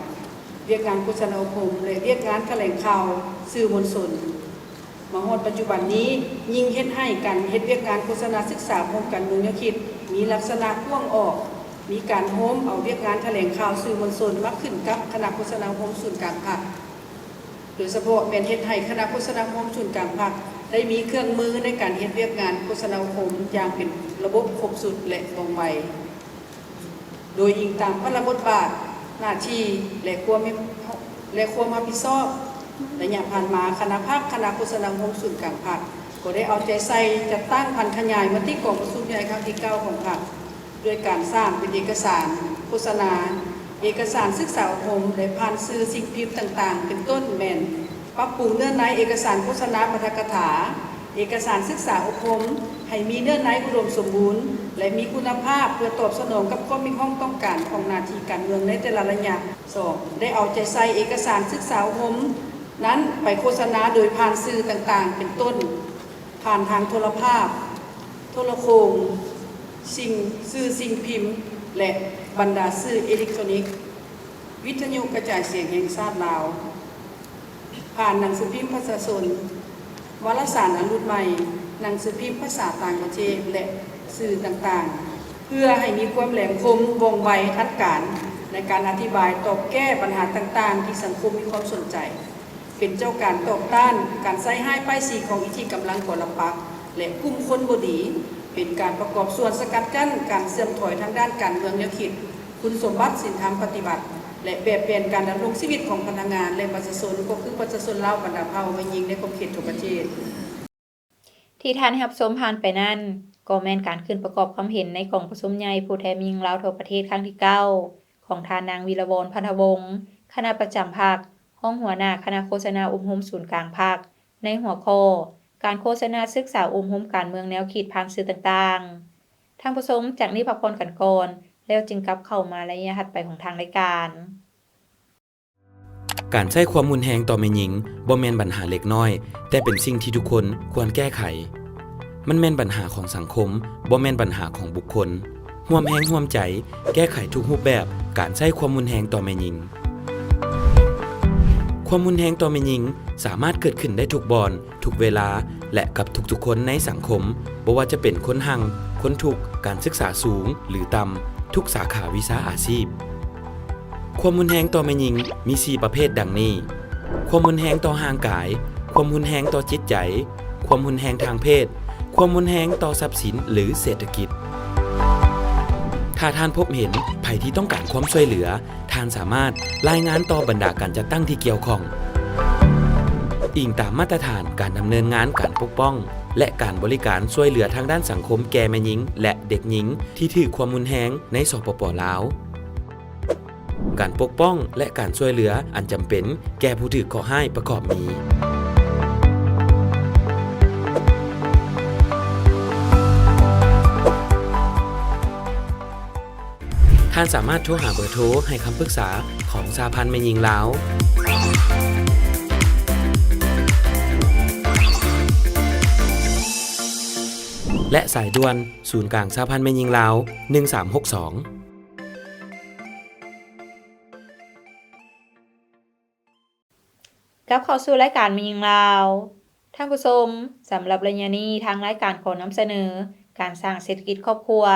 ວຽກງານໂຄສະນາອົບຮົມ ແລະ ວຽກງານຖະແຫຼງຂ່າວສື່ມວນຊົນ. ມາຮອດປັດຈຸບັນນີ້, ຍິ່ງເຮັດໃຫ້ການເຮັດວຽກງານໂຄສະນາສຶກສາໂຮມການເມືອງແນວຄິດ ມີລັກສະນະກວ້າງອອກ, ມີການໂຮມເອົາວຽກງານຖະແຫຼງຂ່າວສື່ມວນຊົນມາຂຶ້ນກັບຄະນະໂຄສະນາອົບຮົມສູນກາງພັກ, ໂດຍສະເພາະແມ່ນເຮັດໃຫ້ຄະນະໂຄສະນາອົບຮົມສູນກາງພັກ ໄດ້ມີເຄື່ອງມືໃນການເຮັດວຽກງານໂຄສະນາອົບຮົມຢ່າງເປັນລະບົບຄົບຊຸດ ແລະ ວ່ອງໄວ. ໂດຍອີງຕາມພາລະບົດບາດ, ໜ້າທີ່ ແລະ ຄວາມ ແລະ ຄວາມຮັບຜິດຊອບ, ໄລຍະຜ່ານມາ, ຄະນະພັກ, ຄະນະໂຄສະນາອົບຮົມສູນກາງພັກ ກໍໄດ້ເອົາໃຈໃສ່ຈັດຕັ້ງຜັນຂະຫຍາຍມະຕິກອງປະຊຸມໃຫຍ່ຄັ້ງທີເກົ້າຂອງພັກ ດ້ວຍການສ້າງເປັນເອກະສານໂຄສະນາ, ເອກະສານສຶກສາອົບຮົມ ແລະ ຜ່ານສື່ສິ່ງພິມຕ່າງໆ ເປັນຕົ້ນແມ່ນ ປ ປັບປຸງເນື້ອໃນເອກະສານໂຄສະນາປາຖະກະຖາ, ເອກະສານສຶກສາອົບຮົມ ໃຫ້ມີເນື້ອໃນອຸດົມສົມບູນ ແລະ ມີຄຸນນະພາບ ເພື່ອຕອບສະໜອງກັບຄວາມຮຽກຮ້ອງຕ້ອງການຂອງໜ້າທີ່ການເມືອງໃນແຕ່ລະໄລຍະ. ສອງ, ໄດ້ເອົາໃຈໃສ່ເອກະສານສຶກສາອົບຮົມນັ້ນໄປໂຄສະນາໂດຍຜ່ານສື່ຕ່າງໆ ເປັນຕົ້ນ ຜ່ານທາງໂທລະພາບ, ໂທລະໂຄ່ງ, ສິ່ງ, ສື່ສິ່ງພິມ ແລະ ບັນດາສື່ເອເລັກໂທຣນິກ, ວິທະຍຸກະຈາຍສຽງແຫ່ງຊາດລາວ, ຜ່ານໜັງສືພິມປະຊາຊົນ, ວາລະສານອັນລຸດໃໝ່, ໜັງສືພິມພາສາຕ່າງປະເທດ ແລະ ສື່ຕ່າງໆ ເພື່ອໃຫ້ມີຄວາມແຫຼມຄົມ, ວ່ອງໄວ, ທັນການ ໃນການອະທິບາຍຕອບແກ້ບັນຫາຕ່າງໆ ທີ່ສັງຄົມມີຄວາມສົນໃຈ. ເປັນເຈົ້າການຕໍ່ຕ້ານການໃສ່ຮ້າຍປ້າຍສີຂອງອິດທິກຳລັງປະປັກ ແລະ ກຸ່ມຄົນບໍ່ດີ, ເປັນການປະກອບສ່ວນສະກັດກັ້ນການເສື່ອມຖອຍທາງດ້ານການເມືອງແນວຄິດ, ຄຸນສົມບັດ, ສິນທຳປະຕິວັດ ແລະ ແບບແຜນການດຳລົງຊີວິດຂອງພະນັກງານ ແລະ ປະຊາຊົນ, ກໍຄືປະຊາຊົນລາວບັນດາເຜົ່າແມ່ຍິງໃນຂອບເຂດທົ່ວປະເທດ. ທີ່ທ່ານໄດ້ຮັບຊົມຜ່ານໄປນັ້ນ ກໍແມ່ນການຂຶ້ນປະກອບຄວາມເຫັນໃນກອງປະຊຸມໃຫຍ່ຜູ້ແທນແມ່ຍິງລາວທົ່ວປະເທດຄັ້ງທີເກົ້າ ຂອງທ່ານນາງ ວິລະວອນ ພັນທະວົງ ຄະນະປະຈຳພັກ, ຮອງຫົວໜ້າຄະນະໂຄສະນາອົບຮົມສູນກາງພັກ ໃນຫົວຂໍ້ ການໂຄສະນາສຶກສາອົບຮົມການເມືອງແນວຄິດຜ່ານສື່ຕ່າງໆ. ທ່ານຜູ້ຊົມ, ຈາກນີ້ພັກຜ່ອນກັນກ່ອນ ແລ້ວຈຶ່ງກັບເຂົ້າມາໃນໄລຍະຖັດໄປຂອງທາງລາຍການ. ການໃຊ້ຄວາມຮຸນແຮງຕໍ່ແມ່ຍິງບໍ່ແມ່ນບັນຫາເລັກນ້ອຍ, ແຕ່ເປັນສິ່ງທີ່ທຸກຄົນຄວນແກ້ໄຂ. ມັນແມ່ນບັນຫາຂອງສັງຄົມ, ບໍ່ແມ່ນບັນຫາຂອງບຸກຄົນ. ຮ່ວມແຮງຮ່ວມໃຈແກ້ໄຂທຸກຮູບແບບການໃຊ້ຄວາມຮຸນແຮງຕໍ່ແມ່ຍິງ. ຄວາມຮຸນແຮງຕໍ່ແມ່ຍິງສາມາດເກີດຂຶ້ນໄດ້ທຸກບ່ອນ, ທຸກເວລາ ແລະ ກັບທຸກໆຄົນໃນສັງຄົມ, ບໍ່ວ່າຈະເປັນຄົນຮັ່ງ, ຄົນທຸກ, ການສຶກສາສູງ ຫຼື ຕ່ຳ, ທຸກສາຂາວິຊາອາຊີບ. ຄວາມຮຸນແຮງຕໍ່ແມ່ຍິງມີສີ່ປະເພດດັ່ງນີ້: ຄວາມຮຸນແຮງຕໍ່ຮ່າງກາຍ, ຄວາມຮຸນແຮງຕໍ່ຈິດໃຈ, ຄວາມຮຸນແຮງທາງເພດ, ຄວາມຮຸນແຮງຕໍ່ຊັບສິນ ຫຼື ເສດຖະກິດ. ຖ້າທ່ານພົບເຫັນໃຜທີ່ຕ້ອງການຄວາມຊ່ວຍເຫຼືອ, ທ່ານສາມາດລາຍງານຕໍ່ບັນດາການຈັດຕັ້ງທີ່ກ່ຽວຂ້ອງ. ອີງຕາມມາດຕະຖານການດຳເນີນງານການປົກປ້ອງ ແລະ ການບໍລິການຊ່ວຍເຫຼືອທາງດ້ານສັງຄົມແກ່ແມ່ຍິງ ແລະ ເດັກຍິງທີ່ຖືກຄວາມຮຸນແຮງໃນ ສປປ ລາວ. ການປົກປ້ອງ ແລະ ການຊ່ວຍເຫຼືອອັນຈຳເປັນແກ່ຜູ້ຖືກເຄາະຮ້າຍປະກອບມີ. ທ່ານສາມາດໂທຫາເບີໂທໃຫ້ຄຳປຶກສາຂອງສະຫະພັນແມ່ຍິງລາວ ແລະ ສາຍດ່ວນສູນກາງສະຫະພັນແມ່ຍິງລາວ ໜຶ່ງສາມຫົກສອງ. ກັບເຂົ້າສູ່ລາຍການແມ່ຍິງລາວ. ທ່ານຜູ້ຊົມ, ສຳລັບໄລຍະນີ້ ທາງລາຍການຂໍນຳສະເໜີການສ້າງເສດຖະກິດຄອບຄົວ,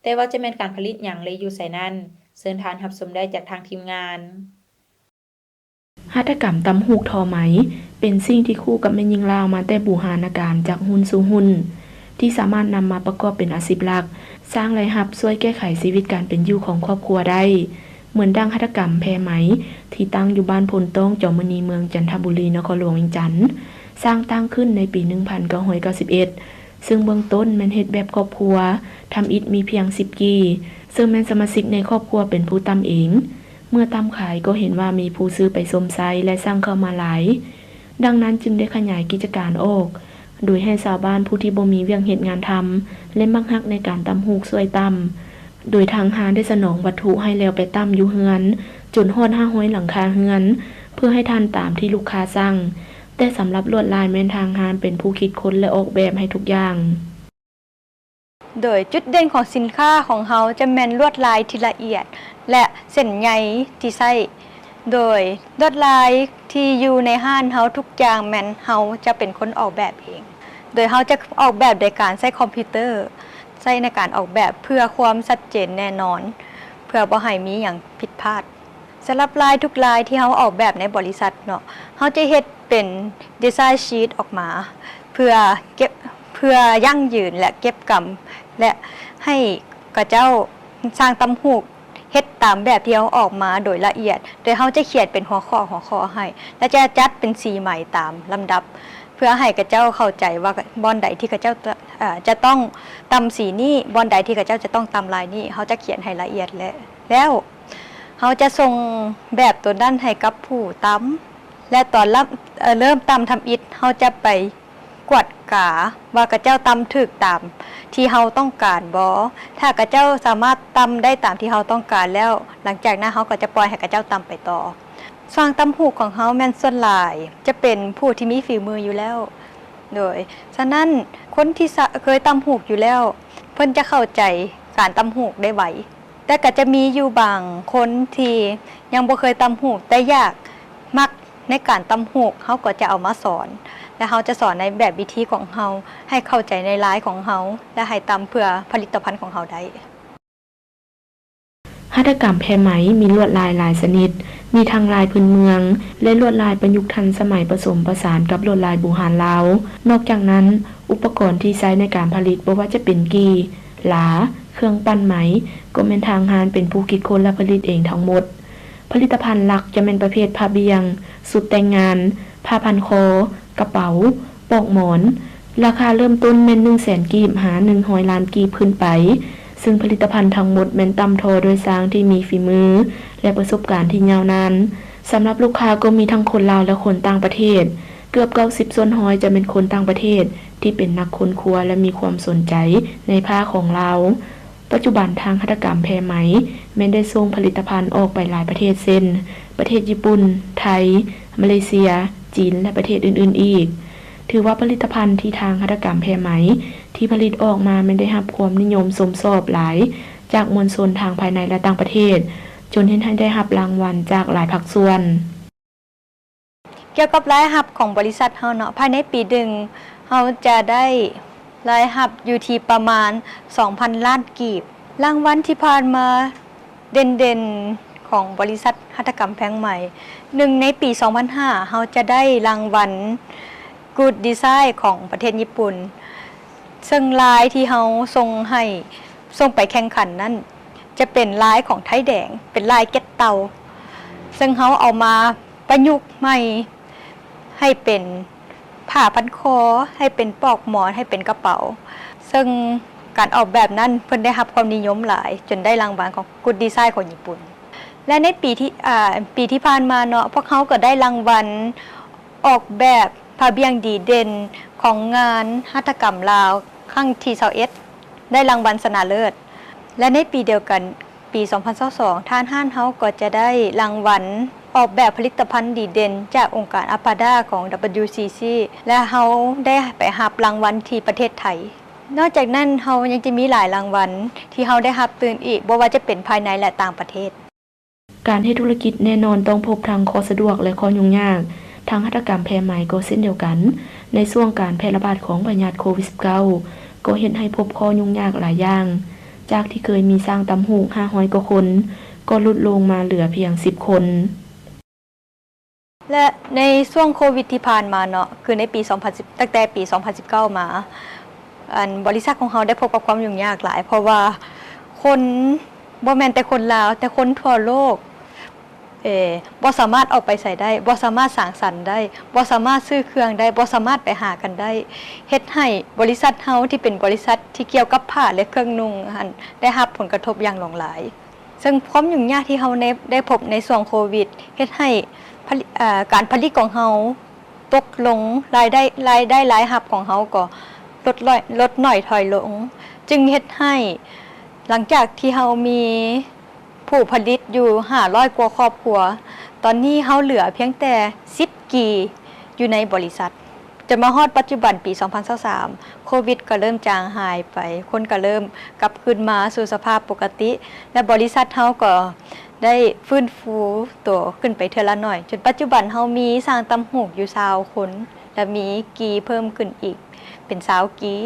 ແຕ່ວ່າຈະແມ່ນການຜະລິດຫຍັງ ແລະ ຢູ່ໃສນັ້ນ, ເຊີນທ່ານຮັບຊົມໄດ້ຈາກທາງທີມງານ. ຫັດຖະກຳຕ່ຳຫູກທໍໄໝ ເປັນສິ່ງທີ່ຄູ່ກັບແມ່ຍິງລາວມາແຕ່ບູຮານະການ ຈາກຮຸ່ນສູ່ຮຸ່ນ, ທີ່ສາມາດນຳມາປະກອບເປັນອາຊີບຫຼັກ, ສ້າງລາຍຮັບ, ຊ່ວຍແກ້ໄຂຊີວິດການເປັນຢູ່ຂອງຄອບຄົວໄດ້. ເໝືອນດັ່ງຫັດຖະກຳແພໄໝ ທີ່ຕັ້ງຢູ່ບ້ານໂພນຕ້ອງ ຈອມມຸນີ ເມືອງຈັນທະບູລີ ນະຄອນຫຼວງວຽງຈັນ, ສ້າງຕັ້ງຂຶ້ນໃນປີໜຶ່ງພັນເກົ້າຮ້ອຍເກົ້າສິບເອັດ ເຊິ່ງເບື້ອງຕົ້ນແມ່ນເຮັດແບບຄອບຄົວ, ທຳອິດມີພຽງສິບກີ່, ເຊິ່ງແມ່ນສະມາຊິກໃນຄອບຄົວເປັນຜູ້ຕ່ຳເອງ. ເມື່ອຕ່ຳຂາຍກໍເຫັນວ່າມີຜູ້ຊື້ໄປຊົມໃຊ້ ແລະ ສັ່ງເຂົ້າມາຫຼາຍ, ດັ່ງນັ້ນຈຶ່ງໄດ້ຂະຫຍາຍກິດຈະການອອກ, ໂດຍໃຫ້ຊາວບ້ານຜູ້ທີ່ບໍ່ມີວຽກເຮັດງານທຳ ແລະ ມັກຮັກໃນການຕ່ຳຫູກຊ່ວຍຕ່ຳ. ໂດຍທາງຮ້ານໄດ້ສະໜອງວັດຖຸໃຫ້ແລ້ວໄປຕ່ຳຢູ່ເຮືອນ ຈົນຮອດຫ້າຮ້ອຍຫຼັງຄາເຮືອນ ເພື່ອໃຫ້ທັນຕາມທີ່ລູກຄ້າສັ່ງ, ແຕ່ສຳລັບລວດລາຍແມ່ນທາງຮ້ານເປັນຜູ້ຄິດຄົ້ນ ແລະ ອອກແບບໃຫ້ທຸກຢ່າງ. ໂດຍຈຸດເດັ່ນຂອງສິນຄ້າຂອງເຮົາຈະແມ່ນລວດລາຍທີ່ລະອຽດ ແລະ ເສັ້ນໃຍທີ່ໃຊ້. ໂດຍລວດລາຍທີ່ຢູ່ໃນຮ້ານເຮົາທຸກຢ່າງແມ່ນເຮົາຈະເປັນຄົນອອກແບບເອງ. ໂດຍເຮົາຈະອອກແບບໂດຍການໃຊ້ຄອມພິວເຕີ ໃຊ້ໃນການອອກແບບເພື່ອຄວາມຊັດເຈນແນ່ນອນ, ເພື່ອບໍ່ໃຫ້ມີຫຍັງຜິດພາດ. ສຳລັບລາຍທຸກລາຍທີ່ເຮົາອອກແບບໃນບໍລິສັດເນາະ, ເຮົາຈະເຮັດເປັນດີໄຊນຊີດອອກມາ ເພື່ອເກັບ, ເພື່ອຢັ້ງຢືນ ແລະ ເກັບກຳ ແລະ ໃຫ້ຂະເຈົ້າ ຊ່າງຕ່ຳຫູກ ເຮັດຕາມແບບທີ່ເຮົາອອກມາໂດຍລະອຽດ, ໂດຍເຮົາຈະຂຽນເປັນຫົວຂໍ້, ຫົວຂໍ້ໃຫ້ ແລະ ຈະຈັດເປັນສີໄໝຕາມລຳດັບ ເພື່ອໃຫ້ຂະເຈົ້າເຂົ້າໃຈວ່າບ່ອນໃດທີ່ຂະເຈົ້າ ເອີ ຈະຕ້ອງຕ່ຳສີນີ້, ບ່ອນໃດທີ່ຂະເຈົ້າຈະຕ້ອງຕ່ຳລາຍນີ້, ເຮົາຈະຂຽນໃຫ້ລະອຽດ ແລະ ແລ້ວເຮົາຈະສົ່ງແບບໂຕນັ້ນໃຫ້ກັບຜູ້ຕ່ຳ ແລະ ຕອນເລີ່ມ ເອີ່ ເລີ່ມຕຳທຳອິດ ເຮົາຈະໄປກວດກາວ່າເຂົາເຈົ້າຕຳຖືກຕາມທີ່ເຮົາຕ້ອງການບໍ່. ຖ້າເຂົາເຈົ້າສາມາດຕຳໄດ້ຕາມທີ່ເຮົາຕ້ອງການແລ້ວ, ຫຼັງຈາກນັ້ນເຮົາກໍຈະປ່ອຍໃຫ້ເຂົາເຈົ້າຕຳໄປຕໍ່. ຊ່າງຕຳຫູກຂອງເຮົາແມ່ນສ່ວນຫຼາຍຈະເປັນຜູ້ທີ່ມີຝີມືຢູ່ແລ້ວ. ໂດຍສະນັ້ນ ຄົນທີ່ສະ ເຄີຍຕຳຫູກຢູ່ແລ້ວ ເພິ່ນຈະເຂົ້າໃຈການຕຳຫູກໄດ້ໄວ. ແຕ່ກໍຈະມີຢູ່ບາງຄົນທີ່ຍັງບໍ່ເຄີຍຕຳຫູກ ແຕ່ຢາກ ມັກໃນການຕຳຫູກ, ເຮົາກໍຈະເອົາມາສອນ ແລະ ເຮົາຈະສອນໃນແບບວິທີຂອງເຮົາ ໃຫ້ເຂົ້າໃຈໃນລາຍຂອງເຮົາ ແລະ ໃຫ້ຕຳເພື່ອຜະລິດຕະພັນຂອງເຮົາໄດ້. ຫັດຖະກຳແພໄໝມີລວດລາຍຫຼາຍຊະນິດ, ມີທັງລາຍພື້ນເມືອງ ແລະ ລວດລາຍປະຍຸກທັນສະໄໝປະສົມປະສານກັບລວດລາຍບູຮານລາວ. ນອກຈາກນັ້ນ, ອຸປະກອນທີ່ໃຊ້ໃນການຜະລິດ ບໍ່ວ່າຈະເປັນກີ່, ຫຼາ, ເຄື່ອງປັ້ນໄໝ ກໍແມ່ນທາງຮ້ານເປັນຜູ້ຄິດຄົ້ນ ແລະ ຜະລິດເອງທັງໝົດ. ຜະລິດຕະພັນຫຼັກຈະແມ່ນປະເພດຜ້າບ່ຽງ, ຊຸດແຕ່ງງານ, ຜ້າພັນຄໍ, ກະເປົາ, ປອກໝອນ. ລາຄາເລີ່ມຕົ້ນແມ່ນໜຶ່ງແສນກີບ ຫາ ໜຶ່ງຮ້ອຍລ້ານກີບຂຶ້ນໄປ, ເຊິ່ງຜະລິດຕະພັນທັງໝົດແມ່ນຕ່ຳທໍ່ໂດຍຊ່າງທີ່ມີຝີມື ແລະ ປະສົບການທີ່ຍາວນານ. ສຳລັບລູກຄ້າກໍມີທັງຄົນລາວ ແລະ ຄົນຕ່າງປະເທດ. ເກືອບເກົ້າສິບສ່ວນຮ້ອຍຈະແມ່ນຄົນຕ່າງປະເທດທີ່ເປັນນັກຄົ້ນຄວ້າ ແລະ ມີຄວາມສົນໃຈໃນຜ້າຂອງລາວ. ປັດຈຸບັນທາງຫັດຖະກຳແພໄໝແມ່ນໄດ້ສົ່ງຜະລິດຕະພັນອອກໄປຫຼາຍປະເທດ ເຊັ່ນ ປະເທດຍີ່ປຸ່ນ, ໄທ, ມາເລເຊຍ, ຈີນ ແລະ ປະເທດອື່ນໆອີກ. ຖືວ່າຜະລິດຕະພັນທີ່ທາງຫັດຖະກຳແພໄໝທີ່ຜະລິດອອກມາແມ່ນໄດ້ຮັບຄວາມນິຍົມຊົມຊອບຫຼາຍຈາກມວນຊົນທາງພາຍໃນ ແລະ ຕ່າງປະເທດ, ຈົນເຮັດໃຫ້ໄດ້ຮັບລາງວັນຈາກຫຼາຍພາກສ່ວນ. ກ່ຽວກັບລາຍຮັບຂອງບໍລິສັດເຮົາເນາະ, ພາຍໃນປີໜຶ່ງ ເຮົາຈະໄດ້ລາຍຮັບຢູ່ທີ່ປະມານສອງພັນລ້ານກີບ. ລາງວັນທີ່ຜ່ານມາເດັ່ນໆຂອງບໍລິສັດຫັດຖະກຳແພໄໝ, ໜຶ່ງ ໃນປີສອງພັນຫ້າ ເຮົາຈະໄດ້ລາງວັນ Good Design ຂອງປະເທດຍີ່ປຸ່ນ, ເຊິ່ງລາຍທີ່ເຮົາສົ່ງໃຫ້ ສົ່ງໄປແຂ່ງຂັນນັ້ນ ຈະເປັນລາຍຂອງໄທແດງ, ເປັນລາຍເກັດເຕົ່າ, ເຊິ່ງເຮົາເອົາມາປະຍຸກໃໝ່ໃຫ້ເປັນຜ້າພັນຄໍ, ໃຫ້ເປັນປອກໝອນ, ໃຫ້ເປັນກະເປົາ, ເຊິ່ງການອອກແບບນັ້ນເພິ່ນໄດ້ຮັບຄວາມນິຍົມຫຼາຍ ຈົນໄດ້ລາງວັນຂອງ Good Design ຂອງຍີ່ປຸ່ນ. ແລະ ໃນປີທີ່ ອາ ປີທີ່ຜ່ານມາເນາະ, ພວກເຮົາກໍໄດ້ລາງວັນອອກແບບຜ້າບ່ຽງດີເດັ່ນຂອງງານຫັດຖະກຳລາວຄັ້ງທີຊາວເອັດ ໄດ້ລາງວັນຊະນະເລີດ. ແລະ ໃນປີດຽວກັນ, ປີສອງພັນຊາວສອງ ທາງຮ້ານເຮົາກໍຈະໄດ້ລາງວັນອອກແບບຜະລິດຕະພັນດີເດັ່ນຈາກອົງການ APADA ຂອງ WCC ແລະ ເຮົາໄດ້ໄປຮັບລາງວັນທີ່ປະເທດໄທ. ນອກຈາກນັ້ນ, ເຮົາຍັງຈະມີຫຼາຍລາງວັນທີ່ເຮົາໄດ້ຮັບຕື່ມອີກ, ບໍ່ວ່າຈະເປັນພາຍໃນ ແລະ ຕ່າງປະເທດ. ການເຮັດທຸລະກິດແນ່ນອນຕ້ອງພົບທັງຂໍ້ສະດວກ ແລະ ຂໍ້ຫຍຸ້ງຍາກ. ທາງຫັດຖະກຳແພໄໝກໍເຊັ່ນດຽວກັນ, ໃນຊ່ວງການແຜ່ລະບາດຂອງພະຍາດໂຄວິດສິບເກົ້າ ກໍເຮັດໃຫ້ພົບຂໍ້ຫຍຸ້ງຍາກຫຼາຍຢ່າງ, ຈາກທີ່ເຄີຍມີຊ່າງຕຳຫູກຫ້າຮ້ອຍກວ່າຄົນ ກໍຫຼຸດລົງມາເຫຼືອພຽງສິບຄົນ. ແລະ ໃນຊ່ວງໂຄວິດທີ່ຜ່ານມາເນາະ, ຄືໃນປີສອງພັນສິບ ຕັ້ງແຕ່ປີສອງພັນສິບເກົ້າມາ, ອັນ ບໍລິສັດຂອງເຮົາໄດ້ພົບກັບຄວາມຫຍຸ້ງຍາກຫຼາຍ, ເພາະວ່າຄົນ, ບໍ່ແມ່ນແຕ່ຄົນລາວ, ແຕ່ຄົນທົ່ວໂລກ, ເອີ, ບໍ່ສາມາດອອກໄປໃສໄດ້, ບໍ່ສາມາດສັງສັນໄດ້, ບໍ່ສາມາດຊື້ເຄື່ອງໄດ້, ບໍ່ສາມາດໄປຫາກັນໄດ້, ເຮັດໃຫ້ບໍລິສັດເຮົາທີ່ເປັນບໍລິສັດທີ່ກ່ຽວກັບຜ້າ ແລະ ເຄື່ອງນຸ່ງຫັ້ນ ໄດ້ຮັບຜົນກະທົບຢ່າງຫຼວງຫຼາຍ. ເຊິ່ງຄວາມຫຍຸ້ງຍາກທີ່ເຮົາໄດ້ ໄດ້ພົບໃນຊ່ວງໂຄວິດ ເຮັດໃຫ້ຜະລິ ເອີ ການຜະລິດຂອງເຮົາຕົກລົງ, ລາຍໄດ້ ລາຍໄດ້ລາຍຮັບຂອງເຮົາກໍລົດລອຍ ລົດໜ້ອຍຖອຍລົງ, ຈຶ່ງເຮັດໃຫ້ຫຼັງຈາກທີ່ເຮົາມີຜູ້ຜະລິດຢູ່ຫ້າຮ້ອຍກວ່າຄອບຄົວ, ຕອນນີ້ເຮົາເຫຼືອພຽງແຕ່ສິບກີ່ຢູ່ໃນບໍລິສັດ. ຈົນມາຮອດປັດຈຸບັນປີສອງພັນຊາວສາມ ໂຄວິດກໍເລີ່ມຈາງຫາຍໄປ, ຄົນກໍເລີ່ມກັບຄືນມາສູ່ສະພາບປົກກະຕິ ແລະ ບໍລິສັດເຮົາກໍໄດ້ຟື້ນຟູໂຕຂຶ້ນໄປເທື່ອລະໜ້ອຍ, ຈົນປັດຈຸບັນເຮົາມີຊ່າງຕຳຫູກຢູ່ຊາວຄົນ ແລະ ມີກີ່ເພີ່ມຂຶ້ນອີກເປັນຊາວກີ່.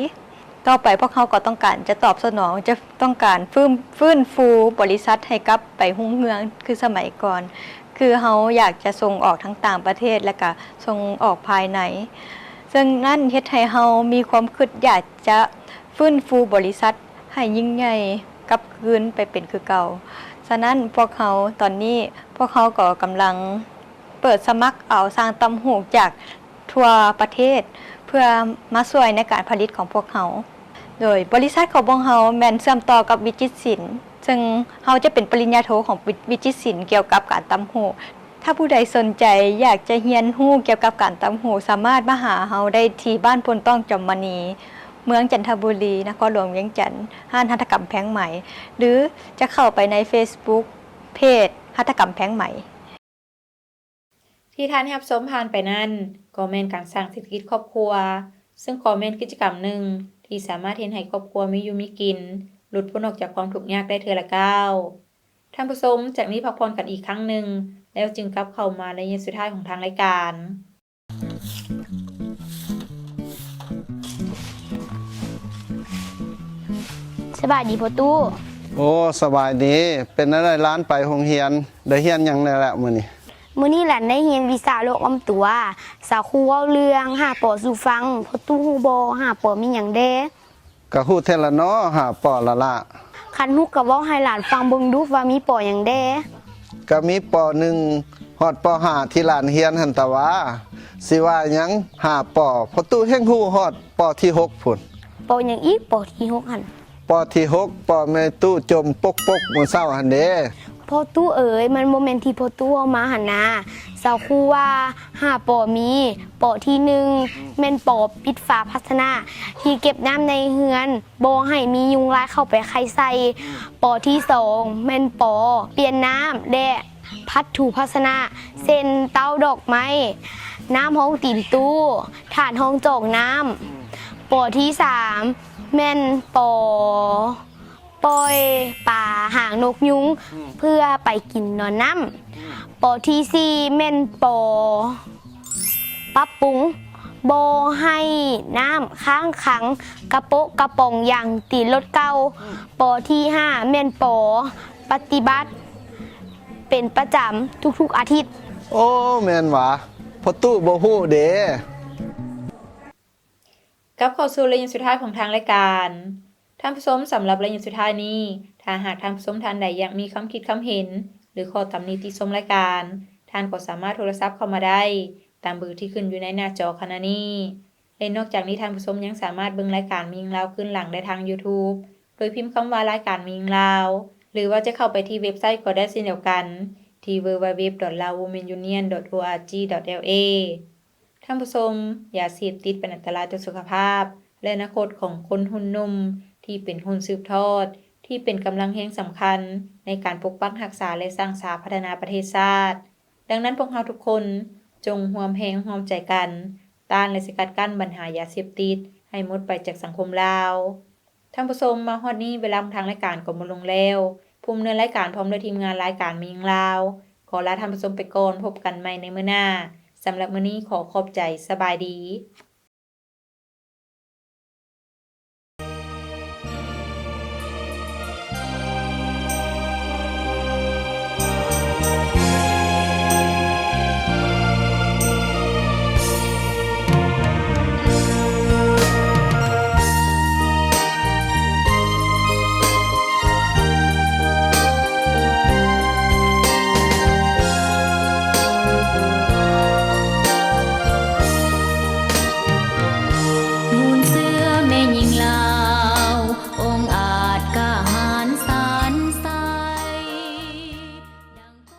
ຕໍ່ໄປພວກເຮົາກໍຕ້ອງການຈະຕອບສະໜອງ, ຈະຕ້ອງການຟື້ນ ຟື້ນຟູບໍລິສັດໃຫ້ກັບໄປຮຸ່ງເຮືອງຄືສະໄໝກ່ອນ. ຄືເຮົາຢາກຈະສົ່ງອອກທັງຕ່າງປະເທດ ແລະ ກະສົ່ງອອກພາຍໃນ. ເຊິ່ງນັ້ນເຮັດໃຫ້ເຮົາມີຄວາມຄິດຢາກຈະຟື້ນຟູບໍລິສັດໃຫ້ຍິ່ງໃຫຍ່ກັບຄືນໄປເປັນຄືເກົ່າ. ສະນັ້ນພວກເຮົາ, ຕອນນີ້ພວກເຮົາກໍກຳລັງເປີດສະໝັກເອົາຊ່າງຕຳຫູກຈາກ ທົ່ວປະເທດ ເພື່ອມາຊ່ວຍໃນການຜະລິດຂອງພວກເຮົາ. ໂດຍບໍລິສັດຂອງພວກເຮົາແມ່ນເຊື່ອມຕໍ່ກັບວິຈິດສິນ, ເຊິ່ງເຮົາຈະເປັນປະລິນຍາໂທຂອງວິ ວິຈິດສິນກ່ຽວກັບການຕຳຫູກ. ຖ້າຜູ້ໃດສົນໃຈຢາກຈະຮຽນຮູ້ກ່ຽວກັບການຕ່ຳຫູ ສາມາດມາຫາເຮົາໄດ້ທີ່ບ້ານໂພນຕ້ອງ ຈອມມະນີ ເມືອງຈັນທະບູລີ ນະຄອນຫຼວງວຽງຈັນ, ຮ້ານຫັດຖະກຳແພງໄໝ ຫຼື ຈະເຂົ້າໄປໃນເຟສບຸກ ເພຈຫັດຖະກຳແພງໄໝ. ທີ່ທ່ານຮັບຊົມຜ່ານໄປນັ້ນ ກໍແມ່ນການສ້າງເສດຖະກິດຄອບຄົວ, ເຊິ່ງກໍແມ່ນກິດຈະກຳໜຶ່ງທີ່ສາມາດເຮັດໃຫ້ຄອບຄົວມີຢູ່ມີກິນ, ຫຼຸດພົ້ນອອກຈາກຄວາມທຸກຍາກໄດ້ເທື່ອລະກ້າວ. ທ່ານຜູ້ຊົມ ຈາກນີ້ພັກຜ່ອນກັນອີກຄັ້ງໜຶ່ງ ແລ້ວຈຶ່ງກັບເຂົ້າມາໃນໄລຍະສຸດທ້າຍຂອງທາງລາຍການ. ສະບາຍດີພໍ່ຕູ້. ໂອ້ ສະບາຍດີ. ເປັນແນວໃດຫຼານໄປໂຮງຮຽນ? ໄດ້ຮຽນຫຍັງແດ່ລະມື້ນີ້? ມື້ນີ້ຫຼານໄດ້ຮຽນວິຊາໂລກອ້ອມຕົວ. ສາວຄູເວົ້າເລື່ອງຫ້າ ປໍ ສູ່ຟັງ. ພໍ່ຕູ້ຮູ້ບໍ່ ຫ້າ ປໍ ມີຫຍັງແດ່? ກະຮູ້ແທ້ລະເນາະ ຫ້າ ປໍ ລະລະ. ຄັນຮູ້ກະເວົ້າໃຫ້ຫຼານຟັງເບິ່ງດູວ່າມີ ປໍ ຫຍັງແດ່? ກະມີ ປໍ ໜຶ່ງ ຮອດ ປໍ ຫ້າ ທີ່ຫຼານຮຽນຫັ້ນຕະຫວາ. ຊິວ່າຫຍັງ ຫ້າ ປໍ ພໍ່ຕູ້ແຮ່ງຮູ້ຮອດ ປໍ ທີ ຫົກ ພຸ້ນ. ປໍ ຫຍັງອີກ ປໍ ທີ ຫົກ ຫັ້ນ? ປໍ ທີ ຫົກ ປໍ ແມ່ຕູ້ຈົ່ມປົກໆ ມື້ເຊົ້າຫັ້ນເດ້. ພໍ່ຕູ້ເອີຍ ມັນບໍ່ແມ່ນທີ່ພໍ່ຕູ້ເວົ້າມາຫັ້ນນາ. ສາວຄູວ່າ ຫ້າ ປໍ ມີ ປໍ ທີ ໜຶ່ງ ແມ່ນ ປໍ ປິດຝາພາຊະນະທີ່ເກັບນ້ຳໃນເຮືອນ ບໍ່ໃຫ້ມີຍຸງລາຍເຂົ້າໄປໄຂ່ໃສ່. ປໍ ທີ ສອງ ແມ່ນ ປໍ ປ່ຽນນ້ຳ ແລະ ພັດຖູພາຊະນະ ເຊັ່ນ ເຕົ້າດອກໄມ້, ນ້ຳຮອງຕີນຕູ້, ຖາດຮອງຈອກນ້ຳ. ປໍ ທີ ສາມ ແມ່ນ ປໍ ປ່ອຍປາຫາງນົກຍຸງ ອືມ ເພື່ອໄປກິນນອນນ້ຳ. ອືມ ປໍ ທີ ສີ່ ແມ່ນ ປໍ ປັບປຸງ ບໍ່ໃຫ້ນ້ຳຄ້າງຂັງກະໂປະກະປ໋ອງຢາງຕີນລົດເກົ່າ. ອືມ ປໍ ທີ ຫ້າ ແມ່ນ ປໍ ປະຕິບັດເປັນປະຈຳທຸກໆອາທິດ. ໂອ້ ແມ່ນຫວາ ພໍ່ຕູ້ບໍ່ຮູ້ເດ້. ກັບເຂົ້າສູ່ໄລຍະສຸດທ້າຍຂອງທາງລາຍການ. ທ່ານຜູ້ຊົມ, ສຳລັບໄລຍະສຸດທ້າຍນີ້, ຖ້າຫາກທ່ານຜູ້ຊົມທ່ານໃດຢາກມີຄຳຄິດຄຳເຫັນ ຫຼື ຂໍ້ຕຳໜິຕິຊົມລາຍການ, ທ່ານກໍສາມາດໂທລະສັບເຂົ້າມາໄດ້ຕາມເບີທີ່ຂຶ້ນຢູ່ໃນໜ້າຈໍຂະນະນີ້. ແລະ ນອກຈາກນີ້, ທ່ານຜູ້ຊົມຍັງສາມາດເບິ່ງລາຍການແມ່ຍິງລາວຄືນຫຼັງໄດ້ທາງ YouTube ໂດຍພິມຄຳວ່າ ລາຍການແມ່ຍິງລາວ ຫຼືວ່າຈະເຂົ້າໄປທີ່ເວັບໄຊກໍໄດ້ເຊັ່ນດຽວກັນ ທີ່ www.laowomenunion.org.la. ທ່ານຜູ້ຊົມ, ຢາເສບຕິດເປັນອັນຕະລາຍຕໍ່ສຸຂະພາບ ແລະ ອະນາຄົດຂອງຄົນຮຸ່ນໜຸ່ມ ທີ່ເປັນຮຸ່ນສືບທອດ ທີ່ເປັນກຳລັງແຮງສຳຄັນໃນການປົກປັກຮັກສາ ແລະ ສ້າງສາພັດທະນາປະເທດຊາດ. ດັ່ງນັ້ນ, ພວກເຮົາທຸກຄົນຈົ່ງຮ່ວມແຮງຮ່ວມໃຈກັນ ຕ້ານ ແລະ ສະກັດກັ້ນບັນຫາຢາເສບຕິດໃຫ້ໝົດໄປຈາກສັງຄົມລາວ. ທ່ານຜູ້ຊົມ, ມາຮອດນີ້ເວລາຂອງທາງລາຍການກໍໝົດລົງແລ້ວ. ຜູ້ດຳເນີນລາຍການພ້ອມດ້ວຍທີມງານລາຍການແມ່ຍິງລາວ ຂໍລາທ່ານຜູ້ຊົມໄປກ່ອນ, ພົບກັນໃໝ່ໃນມື້ໜ້າ. ສຳລັບມື້ນີ້ຂໍຂອບໃຈ, ສະບາຍດີ.